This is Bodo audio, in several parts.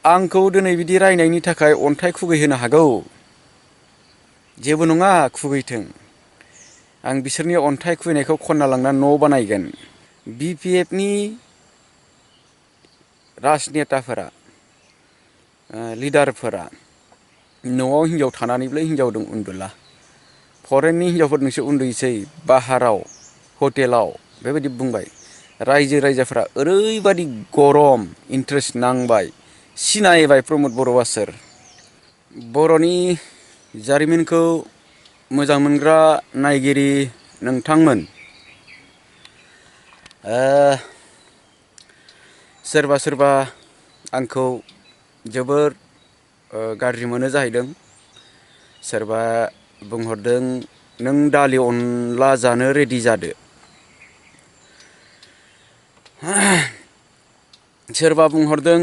आंखौ दिनै बिदि रायनायनि थाखाय अन्थाइ खुबैहोनो हागौ। जेबो नङा खुबैथों। आं बिसोरनि अन्थाइ खुबैनायखौ खन्ना लांना न' बानायगोन। BPFनि राजनेताफोरा लिडारफोरा न'आव हिनजाव थानानैबो हिनजावदों उन्दुला। फरेननि हिनजावफोरजोंसो उन्दुयोसै बाहाराव हटेलाव बेबायदि बुंबाय। रायजो राजाफ्रा ओरैबादि गरम इन्ट्रेस्ट नांबाय सिनायबाय प्रमद बर'आ सोर। बर'नि जारिमिनखौ मोजां मोनग्रा नायगिरि नोंथांमोन, सोरबा सोरबा आंखौ जोबोर गाज्रि मोनो जाहैदों। सोरबा बुंहरदों नों दालि अनला जानो रेडि जादो। सोरबा बुंहरदों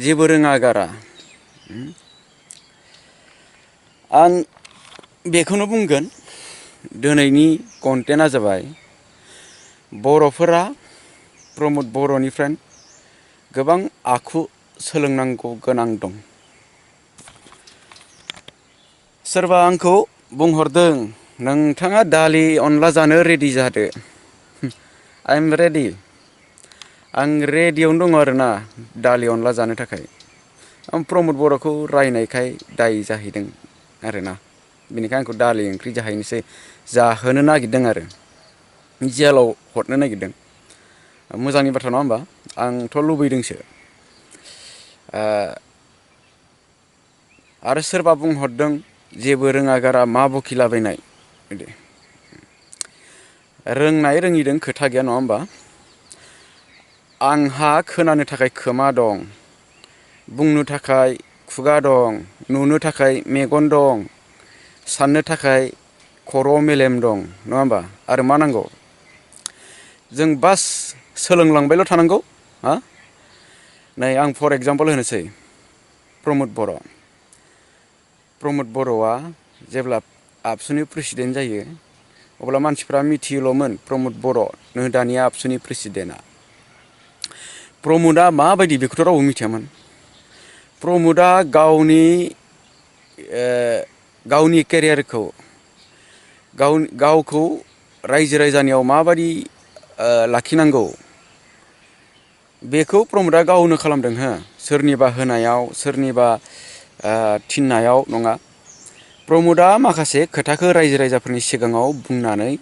जेबो रोङा गारा। आं बेखौनो बुंगोन दिनैनि कन्टेन्टआ जाबाय बर'फोरा प्रमद बर'निफ्राय गोबां आखु सोलोंनांगौ गोनां दं। सोरबा आंखौ बुंहरदों नोंथाङा दालि अनला जानो रेडि जादो। आइ एम रेडि। आं रेडियावनो दङ आरोना दालि अनला जानो थाखाय। आं प्रमद बर'खौ रायनायखाय दाय जाहैदों आरोना। बेनिखायनो आंखौ दालि ओंख्रि जाहोनो नागिरदों आरो जेलाव हरनो नागिरदों। मोजांनि बाथ्रा नङा होमबा? आंथ' लुबैदोंसो। आरो सोरबा बुंहरदों जेबो रोङा गारा मा बकिलाबायनाय बिदि। रोंनाय रोङिदों खोथा गैया नङा होमबा? आंहा खोनानो थाखाय खोमा दं, बुंनो थाखाय खुगा दं, नुनो थाखाय मेगन दं, साननो थाखाय खर' मेलेम दं नङा होमबा? आरो मा नांगौ? जों बास सोलोंलांबायल' थानांगौ। नै आं फर एगजामपोल होनोसै प्रमद बर'। प्रमद बर'आ जेब्ला आबसुनि प्रेसिडेन्ट जायो अब्ला मानसिफ्रा मिथियोल'मोन प्रमद बर'नो दानिया आबसुनि प्रेसिडेन्टआ। प्रमदआ माबायदि बेखौथ' रावबो मिथियामोन। प्रमदआ गावनि केरियारखौ गावखौ रायजो राजानियाव माबादि लाखिनांगौ बेखौ प्रमदआ गावनो खालामदों हो। सोरनिबा होनायाव सोरनिबा थिननायाव नङा। प्रमदआ माखासे खोथाखौ रायजो राजाफोरनि सिगाङाव बुंनानै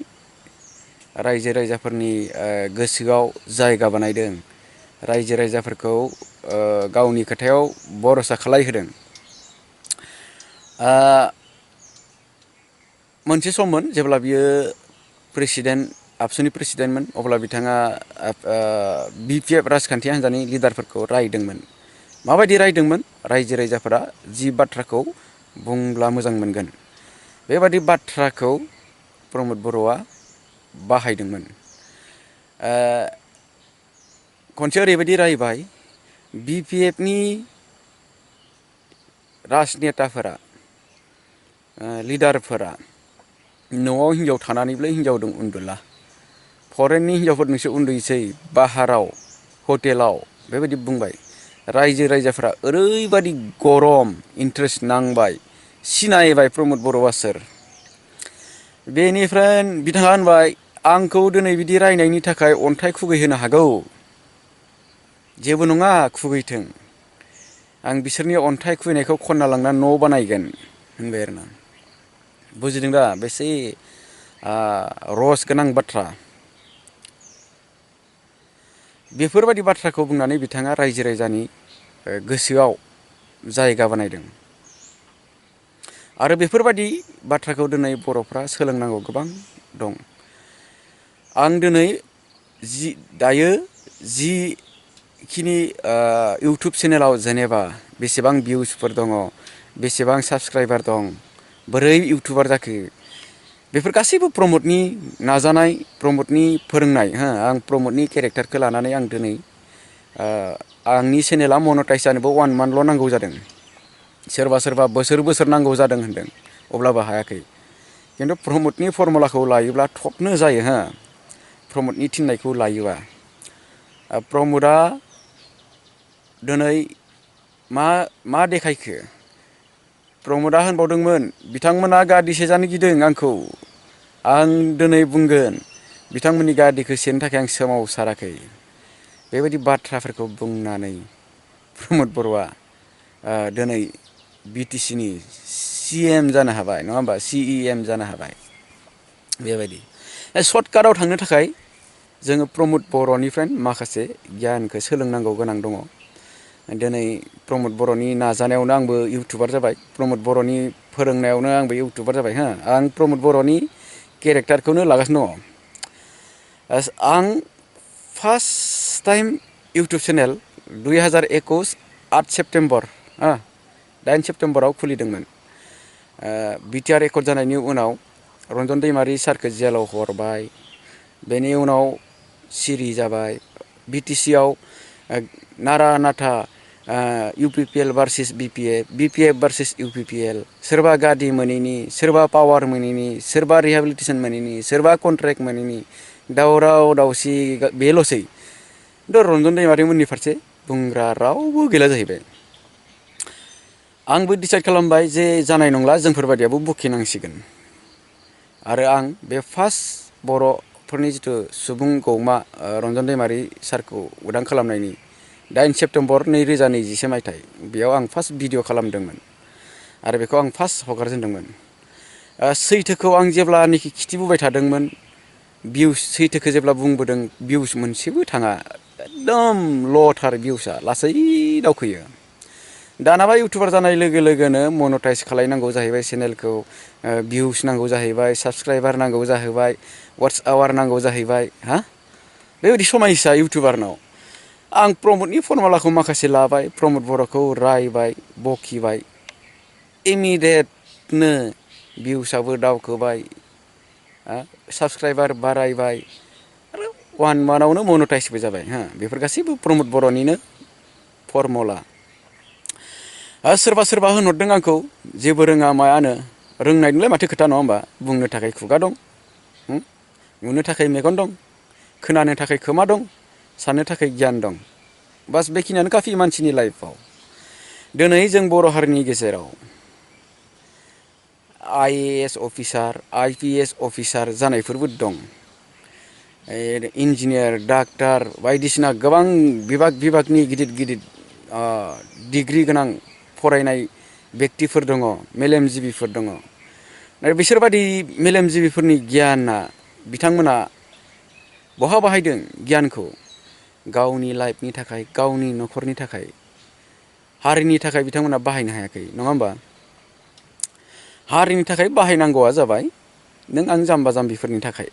रायजो राजाफोरनि गोसोआव जायगा बानायदों। रायजो राजाफोरखौ गावनि खोथायाव भरसा खालायहोदों। मोनसे सममोन जेब्ला बियो आबसुनि प्रेसिडेन्टमोन अब्ला बिथाङा BPF राजखान्थि हान्जानि लिडारफोरखौ रायदोंमोन। माबायदि रायदोंमोन? रायजो राजाफोरा जि बाथ्राखौ बुंब्ला मोजां मोनगोन बेबादि बाथ्राखौ प्रमद बर'आ बाहायदोंमोन। खनसे ओरैबायदि रायबाय BPFनि राजनेताफोरा लिडारफोरा न'आव हिनजाव थानानैबो हिनजावदों उन्दुला। फरेननि हिनजावफोरजोंसो उन्दुयोसै बाहाराव हटेलाव बेबायदि बुंबाय। रायजो राजाफ्रा ओरैबादि गरम इन्ट्रेस्ट नांबाय सिनायबाय प्रमद बर'आ सोर। बेनिफ्राय बिथाङा होनबाय आंखौ दिनै बिदि रायनायनि थाखाय अन्थाइ खुबैहोनो हागौ। जेबो नङा खुबैथों। आं बिसोरनि अन्थाइ खुबैनायखौ खन्ना लांना न' बानायगोन होनबाय आरोना। बुजिदों दा बेसे रस गोनां बाथ्रा। बेफोरबायदि बाथ्राखौ बुंनानै बिथाङा रायजो राजानि गोसोआव जायगा बानायदों। आरो बेफोरबायदि बाथ्राखौ दिनै बर'फ्रा सोलोंनांगौ गोबां दं। आं दिनै दायो जिखिनि इउटुब चेनेलाव जेनेबा बेसेबां भिउसफोर दङ, बेसेबां साबसक्राइबार दं, बोरै इउटुबार जाखो बेफोर गासैबो प्रमदनि नाजानाय, प्रमदनि फोरोंनाय। आं प्रमदनि केरेक्टारखौ लानानै आं दिनै आंनि चेनेला मनेटाइज जानोबो 1 मान्थल' नांगौ जादों। सोरबा सोरबा बोसोर बोसोर नांगौ जादों होनदों अब्लाबो हायाखै। खिन्थु प्रमदनि फर्मुलाखौ लायोब्ला थबनो जायो। प्रमदनि थिननायखौ लायोबा प्रमदआ दिनै मा देखायखो प्रमदआ होनबावदोंमोन बिथांमोना गादिसो जानो गिदों आंखौ आं दिनै बुंगोन बिथांमोननि गादिखौ सेनो थाखाय आं सोमावसाराखै बेबायदि बाथ्राफोरखौ बुंनानै प्रमद बर'आ दिनै BTC नि CM जानो हाबाय नङा होमबा CEM जानो हाबाय बेबायदि सर्टकाटाव थांनो थाखाय जोङो प्रमद बर'निफ्राय माखासे गियानखौ सोलोंनांगौ गोनां दङ दिनै प्रमद बर'नि नाजानायावनो आंबो इउटुबार जाबाय प्रमद बर'नि फोरोंनायावनो आंबो इउटुबार जाबाय हो आं प्रमद बर'नि केरेक्टारखौनो लागासिनो दङ आं first time YouTube channel 2021 8 September 8 सेप्तेम्बराव खुलिदोंमोन बिटिआर रेकर्ड जानायनि उनाव रन्जन दैमारि सारखौ जेलाव हरबाय बेनि उनाव सिरि जाबाय BTC आव नारा नाथा UPPL versus BPF versus UPPL सोरबा गादि मोनैनि सोरबा पावार मोनैनि सोरबा रिहेबिलिटेसन मोनैनि सोरबा कन्ट्रेक्ट मोनैनि दावराव दावसि बेल'सै रन्जन दैमारि मोननि फारसे बुंग्रा रावबो गैला जाहैबाय आंबो डिसाइड खालामबाय जे जानाय नंला जोंफोरबायदियाबो बुखिनांसिगोन आरो आं बे फार्स्ट बर'फोरनि जिथु सुबुं गौमा रन्जन दैमारि सारखौ उदां खालामनायनि 8 सेप्तेम्बर 2021 मायथाइ बेयाव आं फार्स्ट भिडिअ खालामदोंमोन आरो बेखौ आं फार्स्ट हगारजेनदोंमोन सैथोखौ आं जेब्लानोखि खिथिबोबाय थादोंमोन भिउस सैथोखौ जेब्ला बुंबोदों भिउस मोनसेबो थाङा एकदम ल'थार भिउसआ लासै दावखोयो दानाबा इउटुबार जानाय लोगो लोगोनो मनेटाइज खालायनांगौ जाहैबाय चेनेलखौ भिउस नांगौ जाहैबाय साबस्क्राइबार नांगौ जाहैबाय वाट्स आवार नांगौ जाहैबाय हा बेबायदि समायसा इउटुबारनाव आं प्रमदनि फरमुलाखौ माखासे लाबाय प्रमद बर'खौ रायबाय बखिबाय इमिडियेटनो भिउसआबो दावखोबाय साबस्क्राइबार बारायबाय आरो 1 मान्थआवनो मनेटाइजबो जाबाय बेफोर गासैबो प्रमद बर'निनो फरमुला सोरबा सोरबा होनहरदों आंखौ जेबो रोङा मायानो रोंनायनिलाय माथो खोथा नङा होमबा बुंनो थाखाय खुगा दं नुनो थाखाय मेगन दं खोनानो थाखाय खोमा दं साननो थाखाय गियान दं बास बेखिनियानो काफि मानसिनि लाइफआव दिनै जों बर' हारिनि गेजेराव IAS अफिसार IPS अफिसार जानायफोरबो दं इन्जिनियार डाक्टार बायदिसिना गोबां बिभागनि गिदिर गिदिर डिग्रि गोनां फरायनाय बेक्तिफोर दङ मेलेमजिबिफोर दङ आरो बिसोरबादि मेलेमजिबिफोरनि गियाना बिथांमोना बहा बाहायदों गियानखौ गावनि लाइफनि थाखाय गावनि न'खरनि थाखाय हारिनि थाखाय बिथांमोना बाहायनो हायाखै नङा होमबा हारिनि थाखाय बाहायनांगौआ जाबाय नों आं जाम्बा जाम्बिफोरनि थाखाय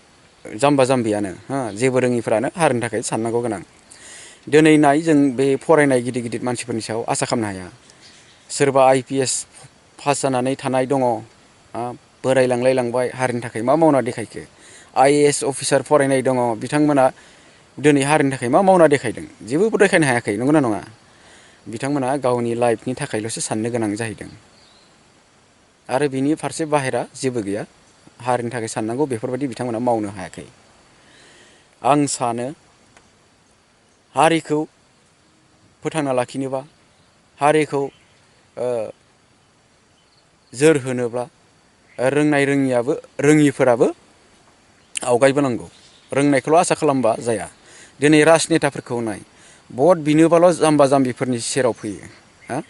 जाम्बा जाम्बियानो जेबो रोङिफोरानो हारिनि थाखाय साननांगौ गोनां दिनै नाय जों बे फरायनाय गिदिर गिदिर मानसिफोरनि सायाव आसा खालामनो हाया सोरबा IPS पास जानानै थानाय दङ बोरायलांलाय लांबाय हारिनि थाखाय मा मावना देखायखो IAS अफिसार फरायनाय दङ बिथांमोना दिनै हारिनि थाखाय मा मावना देखायदों जेबो देखायनो हायाखै नंगौना नङा बिथांमोना गावनि लाइफनि थाखायल'सो साननो गोनां जाहैदों आरो बिनि फारसे बाहेरा जेबो गैया हारिनि थाखाय साननांगौ बेफोरबायदि बिथांमोना मावनो हायाखै आं सानो हारिखौ फोथांना लाखिनोबा हारिखौ जोर होनोब्ला रोङिफोराबो आवगायबोनांगौ रोंनायखौल' आसा खालामबा जाया दिनै राजनेताफोरखौ नाय भट बिनोबाल' जाम्बा जाम्बिफोरनि सेराव फैयो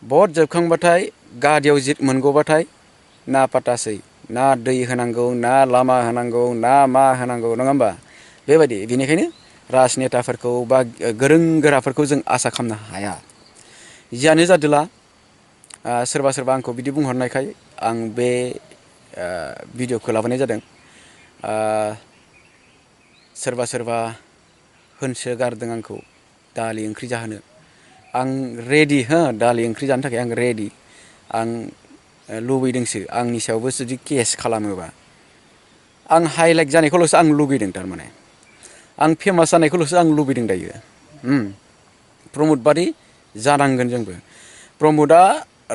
भट जोबखांबाथाय गादियाव जित मोनगौबाथाय ना पातासै ना दै होनांगौ ना लामा होनांगौ ना मा होनांगौ नङा होमबा बेबायदि बेनिखायनो राजनेताफोरखौ बा गोरों गोराफोरखौ जों आसा खालामनो हाया जियानो जादोला सोरबा सोरबा आंखौ बिदि बुंहरनायखाय आं बे भिडिअखौ लाबोनाय जादों सोरबा सोरबा होनसो गारदों आंखौ दालि ओंख्रि जाहोनो आं रेडि दालि ओंख्रि जानो थाखाय आं रेडि आं लुबैदोंसो आंनि सायावबो जुदि केस खालामोबा आं हाइलाइट जानायखौल'सो आं लुगैदों थारमाने आं फेमास जानायखौल'सो आं लुबैदों दायो प्रमद बादि जानांगोन जोंबो प्रमदआ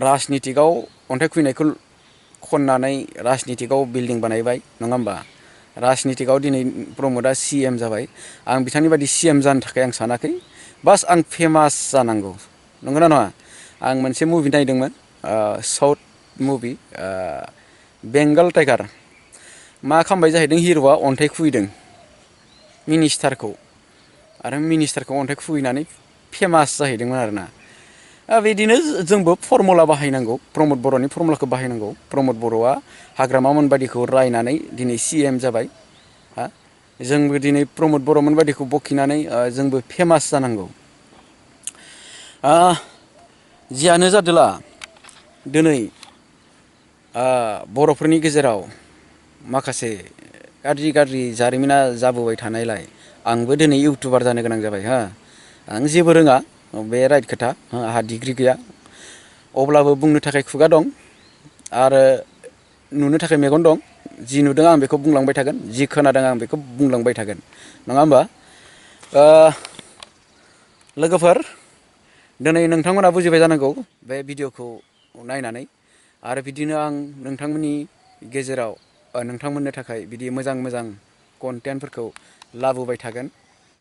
राजनितिकआव अन्थाइ खुबैनायखौ खननानै राजनितिकआव बिल्डिं बानायबाय नङा होमबा राजनितिकआव दिनै प्रमदआ CM जाबाय आं बिथांनि बायदि CM जानो थाखाय आं सानाखै बास आं फेमास जानांगौ नंगौना नङा? आं मोनसे मुभि नायदोंमोन साउथ मुभि बेंगल टाइगार। मा खालामबाय जाहैदों हिर'आ अन्थाइ खुबैदों मिनिस्टारखौ आरो मिनिस्टारखौ अन्थाइ खुबैनानै फेमास जाहैदोंमोन आरोना। बिदिनो जोंबो फरमुला बाहायनांगौ प्रमद बर'नि फरमुलाखौ बाहायनांगौ। प्रमद बर'आ हाग्रामामोन बायदिखौ रायनानै दिनै CM जाबाय। जोंबो दिनै प्रमद बर'मोन बायदिखौ बखिनानै जोंबो फेमास जानांगौ। जियानो जादोला दिनै बर'फोरनि गेजेराव माखासे गाज्रि जारिमिना जाबोबाय थानायलाय आंबो दिनै इउटुबार जानो गोनां जाबाय हा। आं जेबो रोङा बे राइट खोथा आंहा डिग्रि गैया। अब्लाबो बुंनो थाखाय खुगा दं आरो नुनो थाखाय मेगन दं। जि नुदों आं बेखौ बुंलांबाय थागोन, जि खोनादों आं बेखौ बुंलांबाय थागोन, नङा होमबा? लोगोफोर दिनै नोंथांमोना बुजिबाय जानांगौ बे भिडिअ'खौ नायनानै। आरो बिदिनो आं नोंथांमोननि गेजेराव नोंथांमोननो थाखाय बिदि मोजां मोजां कन्टेन्टफोरखौ लाबोबाय थागोन।